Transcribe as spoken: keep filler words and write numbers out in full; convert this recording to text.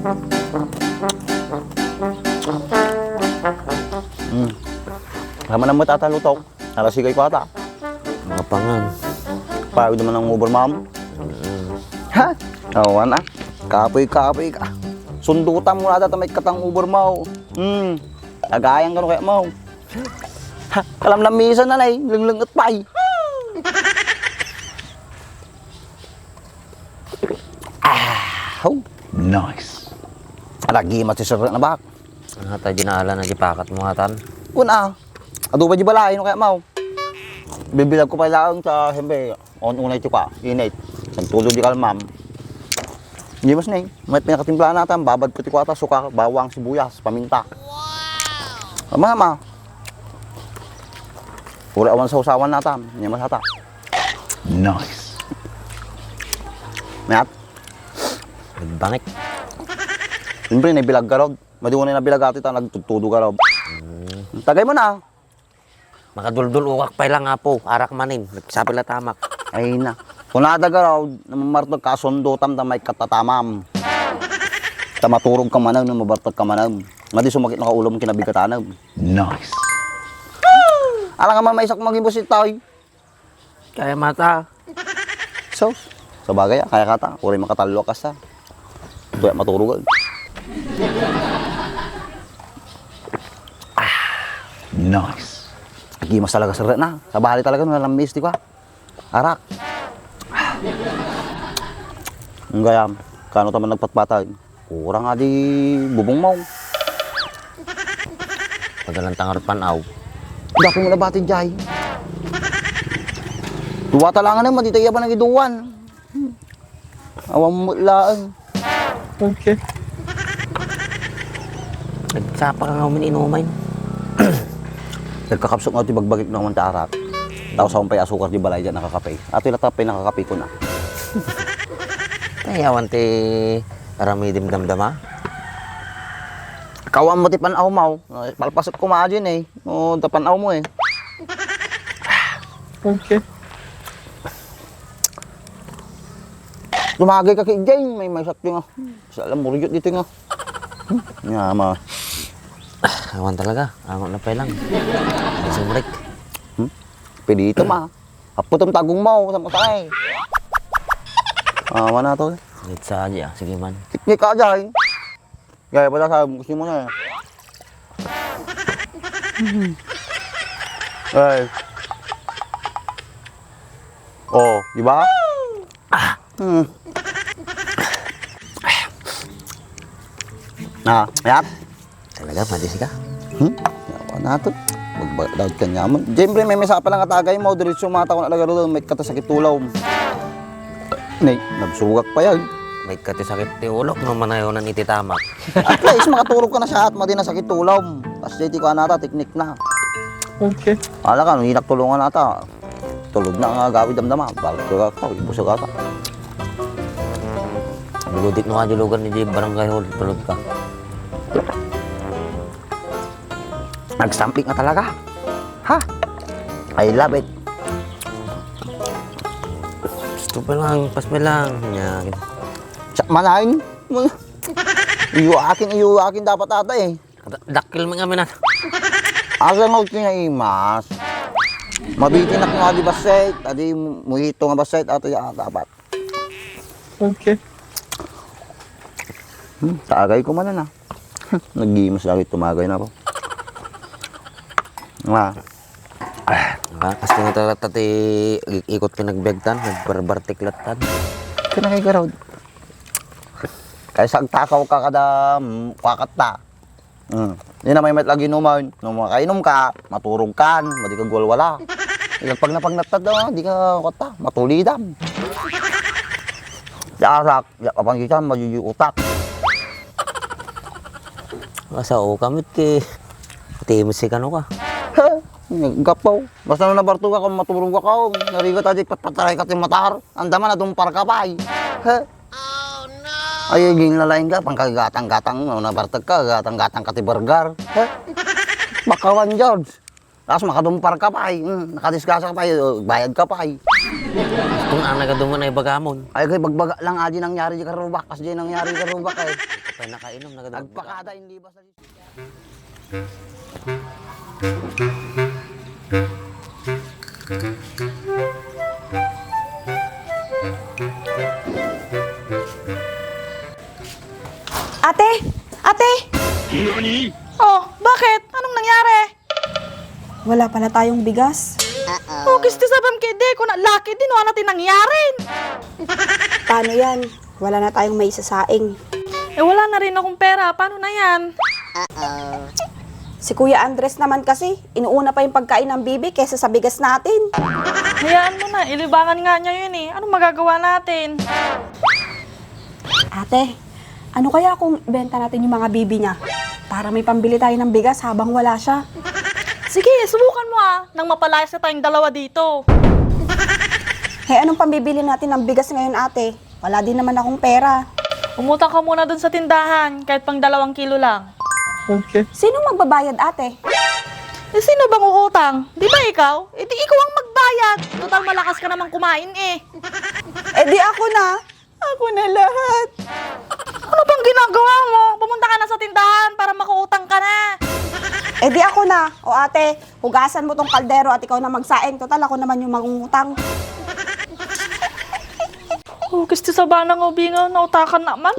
Hmm. Tama na mo, Tata, lutok. Nalasigay ko ata. Mapangan. Payo naman ang over, ma'am. Mm. Ha? Awan ah. Kapoy-kapoy ka. Sundutan mo na ata may katang over, ma'am. Hmm. Tagayan ka no kaya, ma'am. Ha? Kalamlamisan na na eh. Lenglenget pa eh. Ah, oh. Nice. Alagi, mati sir na bak. Ano tayo dinala na di pakat mo hatan? Kuna. Aduba di balay, no kaya, ma'am? Bibilag ko pa lang sa, siyempre, on unay ti kwa, init. Nagtulo di kalmam. Hindi mas na eh. May pinakatimpla na ata, babad ko ti kwa ata, suka, bawang, sibuyas, paminta. Ama, ama. Pura awan sa usawan na ata, hindi mas ata. Nice. Mayat? Nagbangit. Siyempre, nabilag ka, Rod. Madi ko na nabilag ati, ta nagtudtudo ka, Rod. Hmm. Tagay mo na. Makaduldul-okak pay lang, Apo. Arak manin. Nagsapil a tamak. Ay na. Kunada garaw, namamartag ka, sundutam ta may katatamam. Ta maturog ka manen, no mabartag ka manen. Madi sumakit na kaulom kinabigatanam. Nice. Alang ka man maisak magibusit tayo. Kaya mata. So, sa bagay, ah, kaya kata. Uray makatallo ka sa. Tuya maturugan. Ah. Nice. Agimas talaga sir na. Sa bali talaga, no, nalamis, di ba? Arak. Ang gayam, kano taman nagpatpatay? Kurang adi bubong mo. Padalan tangar panaw. Dako mo nabati, jay. Duwa talangan naman, di tayo ba nagiduwan? Awan mo laang. Okay. Nagsapa ka nga umin inumin. Nagkakapsok nga ti bagbagik na man ti arak. Tao sa umpay asukar di balay dyan nakakape. Ato ila tapay nakakape ko na. Tayawan ti aramidim damdama. Kawan mo ti pan-aw mo. Palpasok ko maadin eh. O, ta pan-aw mo eh. Okay. Tumagay ka kay Jane, may may sakto nga. Sa alam mo, riyot dito nga. Hmm, nga, ma. Awan talaga. Angon na pa lang. Ay, sumrik. Hmm? Pwede ito, ma. Apo, itong tagong mo, sa matay. Ah, mana to, eh. Wait sa aja, sige man. Tiknik ka, Jay. Gaya pala sa gusto mo na, eh. Ay. Oh, di ba? Ah. Hmm. Ah, yat. Talaga, madisi ka? Hmm? Yawa na to. Magba-, daw ka niya man. Siyempre, may mesa pa lang atagay mo. Diretso mata ko na lagaro doon. May katasakit tulom. Nay, nagsugak pa yan. May katasakit ti ulo, no manayonan iti tamak. At least, makaturog ka na siya at madi na sakit tulom. Tapos, di ko anata, teknik na. Okay. Ala ka, no, inak tulungan ata. Tulog na nga agawid damdama, balik ka ka, ibusag ka. Duludit no nga di lugar ni di barangay hall, tulog ka. Nagsampik nga talaga. Ha? I love it. Gusto pa lang, pas pa lang. Yan. Sa malain? Iyo akin, iyo akin dapat ata eh. Da-, dakkel mi nga minan. Asa nga kinaimas? Mabitinak nga di basset, adi mojito nga basset, ato ya dapat. Okay. Hmm, tagay ko man na. Nagimas lagi tumagay na ako. Nga. Ah, kasta nga talaga ti ikot ti nagbiagtan, nagbarbartik lattan. Kanakay ka raw. Kaysa agtakaw ka kada, mm, kakat ta. Hmm. Di na may met lagi inuman. No makainom ka, maturog kan, madi ka guwalwala. Ikaw pag napagnattad daw, di ka kata, matulidam. Di arak, di ka panggitan, majujuy utak. Asa o kamit ki, timus si kano ka. Ha? Gapaw. Basta no nabarto ka, kung maturog ka, oh, narigat adik patpataray ka ti matar. Andama na dumpar ka pay. Ha? Ay, ginlalain ka, pangkagatang-gatang, no, nabartag ka, gatang-gatang ka ti burger. Ha? Makawan, George. Tapos makadumpar ka pay, hmm, nakadisgrasya ka pay, oh, bayad ka pay. Kung Ah, nagadu man ay bagamon. Ay, kay bagbaga lang, adi nangyari di karubak. Kas di nangyari di karubak, eh. Patay nakainom, nagadu. Nagpakada, hindi basta. Ate! Ate! Nani? Oh, bakit? Anong nangyari? Wala pala tayong bigas. Oh, kisti sabam kay di ko na lucky din, wala ti nangyari. Paano yan? Wala na tayong maisasaing. Eh, wala na rin akong pera. Paano na yan? Si Kuya Andres naman kasi, inuuna pa yung pagkain ng bibi kesa sa bigas natin. Hayaan mo na, ilibangan nga niya yun eh. Anong magagawa natin? Ate, ano kaya kung ibenta natin yung mga bibi niya? Para may pambili tayo ng bigas habang wala siya. Sige, subukan mo ah, nang mapalayas na tayong dalawa dito. He, anong pambibili natin ng bigas ngayon, ate? Wala din naman akong pera. Umutang ka muna dun sa tindahan, kahit pang dalawang kilo lang. Sino magbabayad, ate? Eh, sino bang uutang? Di ba ikaw? Eh, di ikaw ang magbayad. Total, malakas ka naman kumain eh. Eh, di ako na. Ako na lahat. Ano bang ginagawa mo? Pumunta ka na sa tindahan para makuutang ka na. Eh, di ako na. O ate, hugasan mo tong kaldero at ikaw na magsaing. Total, ako naman yung mangungutang. Oh, kisti sabana nga ubingan, nautakan naman.